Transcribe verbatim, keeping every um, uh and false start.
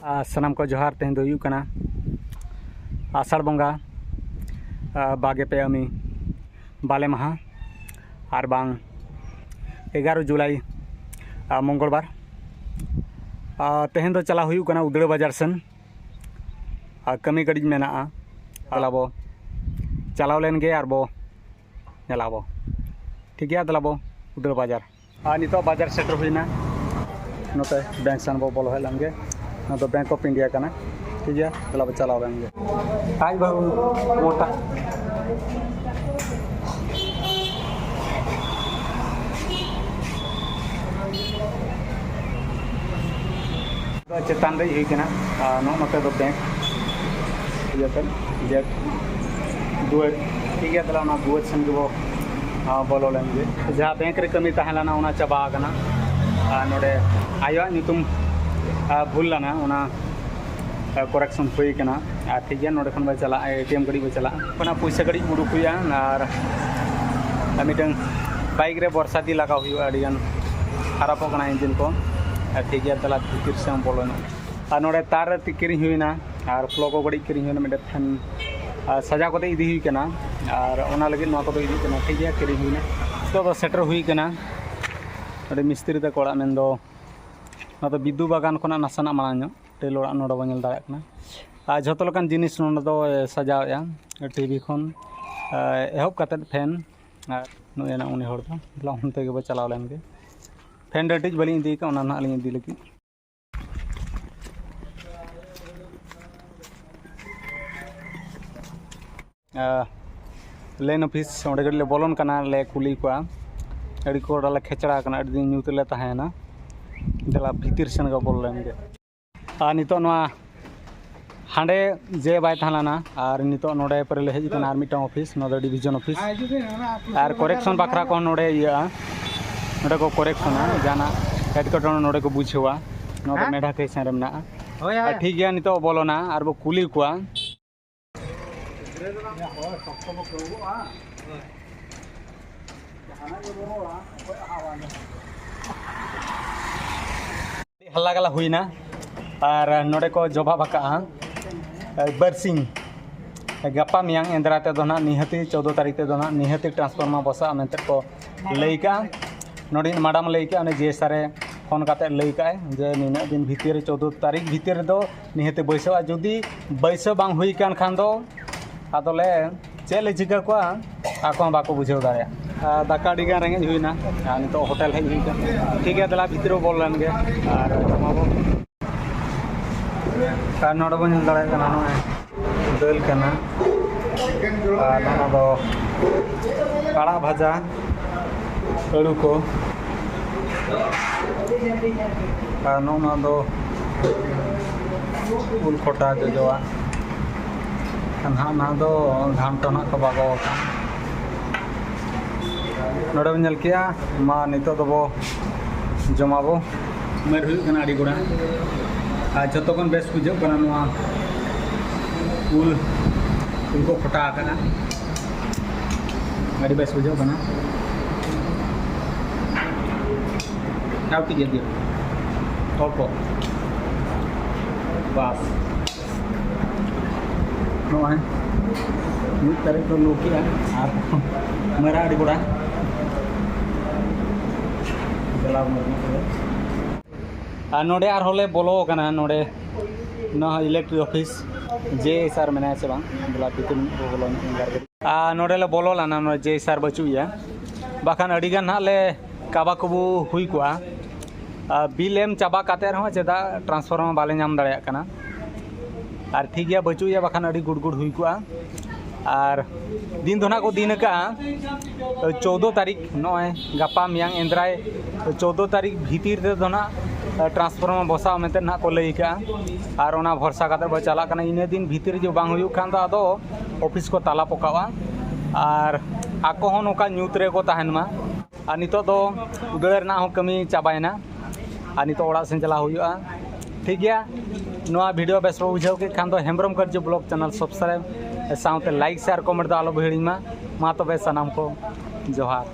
ᱟᱨ ᱥᱟᱱᱟᱢ ᱠᱚ ᱡᱚᱦᱟᱨ᱾ ᱛᱮᱦᱮᱧ ᱫᱚ ᱦᱩᱭᱩᱜ ᱠᱟᱱᱟ ᱟᱥᱟᱲ ᱵᱚᱸᱜᱟ, ᱟᱨ, ᱵᱟᱜᱮ ᱯᱮ ᱟᱹᱢᱤ, ᱵᱟᱞᱮ ᱢᱟᱦᱟ, ᱟᱨ ᱵᱟᱝ ᱮᱜᱟᱨᱚ ᱡᱩᱞᱟᱭ, ᱟᱨ, ᱢᱚᱝᱜᱚᱞ ᱵᱟᱨ᱾ ᱟᱨ, ᱛᱮᱦᱮᱧ ᱫᱚ ᱪᱟᱞᱟᱣ ᱦᱩᱭᱩᱜ ᱠᱟᱱᱟ ᱩᱫᱽᱲᱟᱹ ᱵᱟᱡᱟᱨ ᱥᱮᱱ, ᱟᱨ, ᱠᱟᱹᱢᱤ ᱠᱟᱹᱴᱤᱡ ᱢᱮᱱᱟᱜᱼᱟ᱾ ᱪᱟᱞᱟᱣ ᱵᱚ, ᱪᱟᱞᱟᱣ ᱞᱮᱱ ᱜᱮ ᱟᱨ ᱵᱚ ᱧᱮᱞᱟ ᱵᱚ᱾ ᱴᱷᱤᱠ ᱜᱮᱭᱟ, ᱫᱮᱞᱟ ᱵᱚ ᱩᱫᱽᱲᱟᱹ ᱵᱟᱡᱟᱨ᱾ ᱟᱨ ᱱᱤᱛᱚᱜ ᱵᱟᱡᱟᱨ ᱥᱮᱴᱮᱨ ᱦᱩᱭᱱᱟ᱾ ᱱᱚᱛᱮ ᱵᱮᱝᱠ ᱥᱮᱱ ᱵᱚ ᱵᱚᱞᱚ ᱦᱮᱡ ᱞᱮᱱ ᱜᱮ᱾ ᱱᱚᱣᱟ ᱫᱚ Bank of India ᱠᱟᱱᱟ᱾ ᱴᱷᱤᱠ ᱜᱮᱭᱟ, ᱛᱟᱦᱞᱮ ᱵᱚ ᱪᱟᱞᱟᱣ ᱞᱮᱱ ᱜᱮ᱾ ᱟᱡ ᱵᱟᱹᱦᱩ ᱢᱚᱴᱟ᱾ ᱪᱮᱛᱟᱱ ᱨᱮ ᱦᱩᱭ ᱠᱟᱱᱟ᱾ ᱟᱨ ᱱᱚᱜᱼᱚ ᱱᱚᱛᱮ ᱫᱚ ᱵᱮᱝᱠ, ᱤᱭᱟᱹ ᱠᱟᱱ, ᱜᱮᱴ ᱫᱩᱣᱟᱹᱨ᱾ ᱴᱷᱤᱠ ᱜᱮᱭᱟ, ᱛᱟᱦᱞᱮ ᱚᱱᱟ ᱫᱩᱣᱟᱹᱨ ᱥᱮᱱ ᱜᱮᱵᱚ, ᱟᱨ, ᱵᱚᱞᱚ ᱞᱮᱱ ᱜᱮ᱾ ᱡᱟᱦᱟᱸ ᱵᱮᱝᱠ ᱨᱮ ᱠᱟᱹᱢᱤ ᱛᱟᱦᱮᱸ ᱞᱮᱱᱟ, ᱚᱱᱟ ᱪᱟᱵᱟ ᱟᱠᱟᱱᱟ᱾ ᱟᱨ ᱱᱚᱰᱮ ᱟᱭᱳᱣᱟᱜ ᱧᱩᱛᱩᱢ, ᱟᱨ, ᱵᱷᱩᱞ ᱞᱮᱱᱟ, ᱚᱱᱟ, ᱟᱨ, correction ᱦᱩᱭ ᱠᱟᱱᱟ᱾ ᱟᱨ ᱴᱷᱤᱠ ᱜᱮᱭᱟ, ᱱᱚᱰᱮ ᱠᱷᱚᱱ ᱵᱚ ᱪᱟᱞᱟᱜᱼᱟ, ATM ᱠᱟᱹᱴᱤᱡ ᱵᱚ ᱪᱟᱞᱟᱜᱼᱟ, ᱚᱱᱟ ᱯᱚᱭᱥᱟ ᱠᱟᱹᱴᱤᱡ ᱩᱰᱩᱠ ᱦᱩᱭᱩᱜᱼᱟ᱾ ᱟᱨ, ᱟᱨ ᱢᱤᱫᱴᱟᱝ ᱵᱟᱭᱤᱠ ᱨᱮ ᱵᱚᱨᱥᱟ ᱫᱤ ᱞᱟᱜᱟᱣ ᱦᱩᱭᱩᱜᱼᱟ, ᱟᱹᱰᱤᱜᱟᱱ ᱠᱷᱟᱨᱟᱯᱚᱜ ᱠᱟᱱᱟ ᱤᱧᱡᱤᱱ ᱠᱚ᱾ ᱟᱨ ᱴᱷᱤᱠ ᱜᱮᱭᱟ, ᱛᱟᱦᱞᱮ ᱵᱷᱤᱛᱤᱨ ᱥᱮᱫ ᱵᱚᱞᱚᱭᱮᱱᱟ᱾ ᱟᱨ ᱱᱚᱰᱮ ᱛᱟᱨ ᱠᱤᱨᱤᱧ ᱦᱩᱭᱱᱟ, ᱟᱨ ᱯᱞᱚᱜ ᱠᱚ ᱠᱟᱹᱴᱤᱡ ᱠᱤᱨᱤᱧ ᱦᱩᱭᱱᱟ, ᱢᱤᱫᱴᱮᱱ ᱯᱷᱮᱱ, ᱟᱨ ᱥᱟᱡᱟᱣ ᱠᱟᱛᱮ ᱤᱫᱤ ᱦᱩᱭ ᱠᱟᱱᱟ᱾ ᱟᱨ ᱚᱱᱟ ᱞᱟᱹᱜᱤᱫ ᱱᱚᱣᱟ ᱠᱚᱫᱚ ᱤᱫᱤᱜ ᱠᱟᱱᱟ᱾ ᱴᱷᱤᱠ ᱜᱮᱭᱟ, ᱠᱤᱨᱤᱧ ᱦᱩᱭᱱᱟ᱾ ᱱᱤᱛᱚᱜ ᱫᱚ ᱥᱮᱴᱮᱨ ᱦᱩᱭ ᱠᱟᱱᱟ ᱟᱹᱰᱤ ᱢᱤᱥᱛᱨᱤ ᱛᱟᱠᱚ ᱚᱲᱟᱜ, ᱢᱮᱱᱫᱚ ᱱᱚᱣᱟ ᱫᱚ ᱵᱤᱫᱩ ᱵᱟᱜᱟᱱ ᱠᱷᱚᱱᱟᱜ ᱱᱟᱥᱮᱱᱟᱜ ᱢᱟᱲᱟᱝ ᱧᱚᱜ ᱴᱮᱞ ᱚᱲᱟᱜ ᱱᱚᱰᱮ ᱵᱚᱱ ᱧᱮᱞ ᱫᱟᱲᱮᱭᱟᱜ ᱠᱟᱱᱟ᱾ ᱟᱨ ᱡᱷᱚᱛᱚ ᱞᱮᱠᱟᱱ ᱡᱤᱱᱤᱥ ᱱᱚᱰᱮ ᱫᱚ ᱥᱟᱡᱟᱣᱮᱫᱼᱟ, ᱴᱤᱵᱷᱤ ᱠᱷᱚᱱ, ᱟᱨ ᱮᱦᱚᱵ ᱠᱟᱛᱮᱫ ᱯᱷᱮᱱ᱾ ᱟᱨ ᱱᱩᱭ ᱮᱱᱟ ᱩᱱᱤ ᱦᱚᱲ ᱫᱚ, ᱫᱮᱞᱟ ᱚᱱᱛᱮ ᱜᱮᱵᱚ ᱪᱟᱞᱟᱣ ᱞᱮᱱ ᱜᱮ᱾ ᱯᱷᱮᱱ ᱰᱟᱹᱴᱤᱡ ᱵᱟᱹᱞᱤᱧ ᱤᱫᱤ ᱠᱟᱜ, ᱚᱱᱟ ᱱᱟᱦᱟᱜ ᱞᱤᱧ ᱤᱫᱤ ᱞᱟᱹᱜᱤᱫ᱾ ᱟᱨ, ᱞᱮᱱ ᱚᱯᱷᱤᱥ, ᱚᱸᱰᱮ ᱠᱟᱹᱴᱤᱡ ᱞᱮ ᱵᱚᱞᱚᱱ ᱠᱟᱱᱟ, ᱞᱮ ᱠᱩᱞᱤ ᱠᱚᱣᱟ᱾ ᱟᱹᱰᱤ ᱠᱚᱰᱟ ᱞᱮ ᱠᱷᱮᱪᱲᱟ ᱟᱠᱟᱱᱟ, ᱟᱹᱰᱤ ᱫᱤᱱ ᱧᱩᱛ ᱨᱮᱞᱮ ᱛᱟᱦᱮᱸᱭᱮᱱᱟ᱾ ᱫᱮᱞᱟ ᱵᱷᱤᱛᱤᱨ ᱥᱮᱱ ᱜᱮ ᱵᱚᱞᱚ ᱞᱮᱱ ᱜᱮ᱾ ᱟᱨ ᱱᱤᱛᱚᱜ ᱱᱚᱣᱟ ᱦᱟᱸᱰᱮ ᱡᱮ ᱵᱟᱭ ᱛᱟᱦᱮᱸ ᱞᱮᱱᱟ, ᱟᱨ ᱱᱤᱛᱚᱜ ᱱᱚᱰᱮ ᱯᱚᱨᱮ ᱞᱮ ᱦᱮᱡ ᱟᱠᱟᱱᱟ, ᱟᱨ ᱢᱤᱫᱴᱟᱝ ᱚᱯᱷᱤᱥ, ᱱᱚᱣᱟ ᱫᱚ ᱰᱤᱵᱷᱤᱡᱚᱱ ᱚᱯᱷᱤᱥ᱾ ᱟᱨ correction ᱵᱟᱠᱷᱨᱟ ᱠᱚᱦᱚᱸ ᱱᱚᱰᱮ ᱤᱭᱟᱹᱜᱼᱟ, ᱱᱚᱰᱮ ᱠᱚ correctionᱟ, ᱡᱟᱦᱟᱱᱟᱜ ᱮᱴᱠᱮᱴᱚᱬᱮ ᱱᱚᱰᱮ ᱠᱚ ᱵᱩᱡᱷᱟᱹᱣᱟ᱾ ᱱᱚᱣᱟ ᱫᱚ ᱦᱮᱸ? ᱢᱮᱰᱷᱟ ᱠᱮᱥ ᱨᱮ ᱢᱮᱱᱟᱜᱼᱟ᱾ ᱦᱳᱭ, ᱦᱳᱭ᱾ ᱟᱨ ᱴᱷᱤᱠ ᱜᱮᱭᱟ, ᱱᱤᱛᱚᱜ ᱵᱚᱞᱚᱱᱟ ᱟᱨ ᱵᱚ ᱠᱩᱞᱤ ᱠᱚᱣᱟ᱾ ᱟᱹᱰᱤ ᱦᱟᱞᱞᱟ ᱜᱟᱞᱟ ᱦᱩᱭᱱᱟ᱾ ᱟᱨ ᱱᱚᱰᱮ ᱠᱚ ᱡᱚᱵᱟᱵ ᱟᱠᱟᱫᱼᱟ ᱵᱟᱨᱥᱤᱧ, ᱜᱟᱯᱟ ᱢᱮᱭᱟᱝ ᱮᱸᱫᱽᱨᱟ ᱛᱮᱫᱚ ᱱᱟᱦᱟᱜ ᱱᱤᱦᱟᱹᱛᱤ ᱪᱳᱫᱽᱫᱳ ᱛᱟᱹᱨᱤᱠᱷ ᱛᱮᱫᱚ ᱱᱟᱦᱟᱜ ᱱᱤᱦᱟᱹᱛᱤ ᱴᱨᱟᱱᱥᱯᱷᱚᱨᱢᱟᱨ ᱵᱚᱥᱟᱜᱼᱟ ᱢᱮᱱᱛᱮ ᱠᱚ ᱞᱟᱹᱭ ᱠᱟᱜᱼᱟ᱾ ᱱᱚᱰᱮ ᱢᱮᱰᱟᱢ ᱞᱟᱹᱭ ᱠᱟᱜᱼᱟ, ᱩᱱᱤ ᱡᱮ ᱥᱟᱨᱮ ᱯᱷᱳᱱ ᱠᱟᱛᱮ ᱞᱟᱹᱭ ᱠᱟᱜᱼᱟᱭ ᱡᱮ ᱱᱤᱱᱟᱹᱜ ᱫᱤᱱ ᱵᱷᱤᱛᱤᱨ ᱨᱮ, ᱪᱳᱫᱽᱫᱳ ᱛᱟᱹᱨᱤᱠᱷ ᱵᱷᱤᱛᱤᱨ ᱨᱮᱫᱚ ᱱᱤᱦᱟᱹᱛᱤ ᱵᱟᱹᱭᱥᱟᱹᱣᱼᱟ᱾ ᱡᱩᱫᱤ ᱵᱟᱹᱭᱥᱟᱹᱣ ᱵᱟᱝ ᱦᱩᱭ ᱠᱟᱱ ᱠᱷᱟᱱ ᱫᱚ ᱟᱫᱚᱞᱮ ᱪᱮᱫ ᱞᱮ ᱪᱤᱠᱟᱹ ᱠᱚᱣᱟ, ᱟᱠᱚ ᱦᱚᱸ ᱵᱟᱠᱚ ᱵᱩᱡᱷᱟᱹᱣ ᱫᱟᱲᱮᱭᱟᱜᱼᱟ᱾ ᱟᱨ ᱫᱟᱠᱟ ᱟᱹᱰᱤ ᱜᱟᱱ ᱨᱮᱸᱜᱮᱡ ᱦᱩᱭᱱᱟ, ᱟᱨ ᱱᱤᱛᱚᱜ ᱦᱳᱴᱮᱞ ᱦᱮᱡ ᱦᱩᱭ ᱠᱟᱱᱟ᱾ ᱴᱷᱤᱠ ᱜᱮᱭᱟ, ᱫᱮᱞᱟ ᱵᱷᱤᱛᱤᱨ ᱨᱮ ᱵᱚᱞ ᱞᱮᱱ ᱜᱮ ᱟᱨ ᱡᱚᱢᱟᱵᱚ᱾ ᱟᱨ ᱱᱚᱰᱮ ᱵᱚᱱ ᱧᱮᱞ ᱫᱟᱲᱮᱭᱟᱜ ᱠᱟᱱᱟ, ᱱᱚᱜᱼᱚᱭ ᱫᱟᱹᱞ ᱠᱟᱱᱟ, ᱟᱨ ᱱᱚᱣᱟ ᱫᱚ ᱟᱲᱟᱜ ᱵᱷᱟᱡᱟ, ᱟᱹᱲᱩ ᱠᱚ, ᱟᱨ ᱱᱚᱜᱼᱚ ᱱᱚᱣᱟ ᱫᱚ ᱩᱞ ᱠᱷᱚᱴᱟ ᱡᱚᱡᱚᱣᱟᱜ᱾ ᱱᱟᱦᱟᱜ ᱱᱚᱣᱟ ᱫᱚ ᱜᱷᱟᱱᱴᱚ ᱱᱟᱜ ᱠᱚ ᱵᱟᱜᱟᱣ ᱟᱠᱟᱫ᱾ ᱱᱚᱰᱮ ᱵᱚᱱ ᱧᱮᱞ ᱠᱮᱜᱼᱟ, ᱢᱟ ᱱᱤᱛᱚᱜ ᱫᱚᱵᱚ ᱡᱚᱢᱟᱵᱚ᱾ ᱢᱟᱹᱨ ᱦᱩᱭᱩᱜ ᱠᱟᱱᱟ ᱟᱹᱰᱤ ᱜᱚᱲᱟ, ᱟᱨ ᱡᱷᱚᱛᱚ ᱠᱷᱚᱱ ᱵᱮᱥ ᱵᱩᱡᱷᱟᱹᱜ ᱠᱟᱱᱟ ᱱᱚᱣᱟ ᱩᱞ, ᱩᱞ ᱠᱚ ᱠᱷᱚᱴᱟ ᱟᱠᱟᱱᱟ, ᱟᱹᱰᱤ ᱵᱮᱥ ᱵᱩᱡᱷᱟᱹᱜ ᱠᱟᱱᱟ᱾ ᱟᱨ ᱠᱟᱹᱴᱤᱡ ᱫᱤᱭᱳ, ᱚᱞᱯᱚ, ᱵᱟᱥ᱾ ᱱᱚᱜᱼᱚᱭ ᱢᱤᱫ ᱛᱟᱹᱨᱤᱠᱷ ᱠᱚ ᱞᱩ ᱠᱮᱜᱼᱟ ᱟᱨ ᱢᱟᱨᱟ ᱟᱹᱰᱤ ᱵᱚᱲᱟ ᱪᱟᱞᱟᱣ ᱢᱟᱨᱟ᱾ ᱟᱨ ᱱᱚᱰᱮ ᱟᱨᱦᱚᱸ ᱞᱮ ᱵᱚᱞᱚ ᱟᱠᱟᱱᱟ ᱱᱚᱰᱮ, ᱱᱚᱣᱟ ᱤᱞᱮᱠᱴᱨᱤᱠ ᱚᱯᱷᱤᱥ, ᱡᱮ ᱥᱟᱨ ᱢᱮᱱᱟᱭᱟ ᱥᱮ ᱵᱟᱝ, ᱵᱚᱞᱟ ᱵᱷᱤᱛᱤᱨ ᱧᱚᱜ ᱵᱚ ᱵᱚᱞᱚ ᱧᱚᱜ ᱮᱱ ᱜᱮ᱾ ᱟᱨ ᱱᱚᱰᱮ ᱞᱮ ᱵᱚᱞᱚ ᱞᱮᱱᱟ, ᱱᱚᱰᱮ ᱡᱮ ᱥᱟᱨ ᱵᱟᱹᱪᱩᱜ ᱮᱭᱟ, ᱵᱟᱠᱷᱟᱱ ᱟᱹᱰᱤ ᱜᱟᱱ ᱱᱟᱦᱟᱜ ᱞᱮ ᱠᱟᱵᱟ ᱠᱟᱹᱵᱩ ᱦᱩᱭ ᱠᱚᱜᱼᱟ᱾ ᱟᱨ ᱵᱤᱞ ᱮᱢ ᱪᱟᱵᱟ ᱠᱟᱛᱮ ᱨᱮᱦᱚᱸ ᱪᱮᱫᱟᱜ ᱴᱨᱟᱱᱥᱯᱷᱚᱨᱢᱟᱨ ᱵᱟᱞᱮ ᱧᱟᱢ ᱫᱟᱲᱮᱭᱟᱜ ᱠᱟᱱᱟ? ᱟᱨ ᱴᱷᱤᱠ ᱜᱮᱭᱟ, ᱵᱟᱹᱪᱩᱜ ᱮᱭᱟ, ᱵᱟᱠᱷᱟᱱ ᱟᱹᱰᱤ ᱜᱩᱰᱜᱩᱰ ᱦᱩᱭ ᱠᱚᱜᱼᱟ᱾ ᱟᱨ ᱫᱤᱱ ᱫᱚ ᱱᱟᱦᱟᱜ ᱠᱚ ᱫᱤᱱ ᱟᱠᱟᱫᱼᱟ ᱪᱳᱫᱽᱫᱳ ᱛᱟᱹᱨᱤᱠᱷ, ᱱᱚᱜᱼᱚᱭ ᱜᱟᱯᱟ ᱢᱮᱭᱟᱝ ᱮᱸᱫᱽᱨᱟᱭ ᱪᱳᱫᱽᱫᱳ ᱛᱟᱹᱨᱤᱠᱷ ᱵᱷᱤᱛᱤᱨ ᱨᱮᱫᱚ ᱱᱟᱦᱟᱜ ᱴᱨᱟᱱᱥᱯᱷᱚᱨᱢᱟᱨ ᱵᱚᱥᱟᱣ ᱢᱮᱱᱛᱮ ᱱᱟᱦᱟᱜ ᱠᱚ ᱞᱟᱹᱭ ᱟᱠᱟᱫᱼᱟ᱾ ᱟᱨ ᱚᱱᱟ ᱵᱷᱚᱨᱥᱟ ᱠᱟᱛᱮ ᱵᱚ ᱪᱟᱞᱟᱜ ᱠᱟᱱᱟ᱾ ᱤᱱᱟᱹ ᱫᱤᱱ ᱵᱷᱤᱛᱤᱨ ᱡᱩᱫᱤ ᱵᱟᱝ ᱦᱩᱭᱩᱜ ᱠᱷᱟᱱ ᱫᱚ ᱟᱫᱚ ᱚᱯᱷᱤᱥ ᱠᱚ ᱛᱟᱞᱟ ᱯᱚᱠᱟᱣᱟ ᱟᱨ ᱟᱠᱚ ᱦᱚᱸ ᱱᱚᱝᱠᱟ ᱧᱩᱛ ᱨᱮᱠᱚ ᱛᱟᱦᱮᱱ ᱢᱟ᱾ ᱟᱨ ᱱᱤᱛᱚᱜ ᱫᱚ ᱩᱫᱟᱹᱲ ᱨᱮᱱᱟᱜ ᱦᱚᱸ ᱠᱟᱹᱢᱤ ᱪᱟᱵᱟᱭᱮᱱᱟ, ᱟᱨ ᱱᱤᱛᱚᱜ ᱚᱲᱟᱜ ᱥᱮᱱ ᱪᱟᱞᱟᱣ ᱦᱩᱭᱩᱜᱼᱟ᱾ ᱴᱷᱤᱠ ᱜᱮᱭᱟ, ᱱᱚᱣᱟ ᱵᱷᱤᱰᱤᱭᱳ ᱵᱮᱥ ᱯᱮ ᱵᱩᱡᱷᱟᱹᱣ ᱠᱮᱫ ᱠᱷᱟᱱ ᱫᱚ ᱦᱮᱢᱵᱨᱚᱢ ᱠᱟᱹᱨᱡᱩ ᱵᱞᱚᱜ ᱪᱮᱱᱮᱞ ᱥᱟᱵᱥᱠᱨᱟᱭᱤᱵ ᱥᱟᱶᱛᱮ ᱞᱟᱭᱤᱠ, ᱥᱮᱭᱟᱨ, ᱠᱚᱢᱮᱱᱴ ᱫᱚ ᱟᱞᱚ ᱵᱚ ᱦᱤᱲᱤᱧ ᱢᱟ᱾ ᱢᱟ ᱛᱚᱵᱮ ᱥᱟᱱᱟᱢ ᱠᱚ ᱡᱚᱦᱟᱨ᱾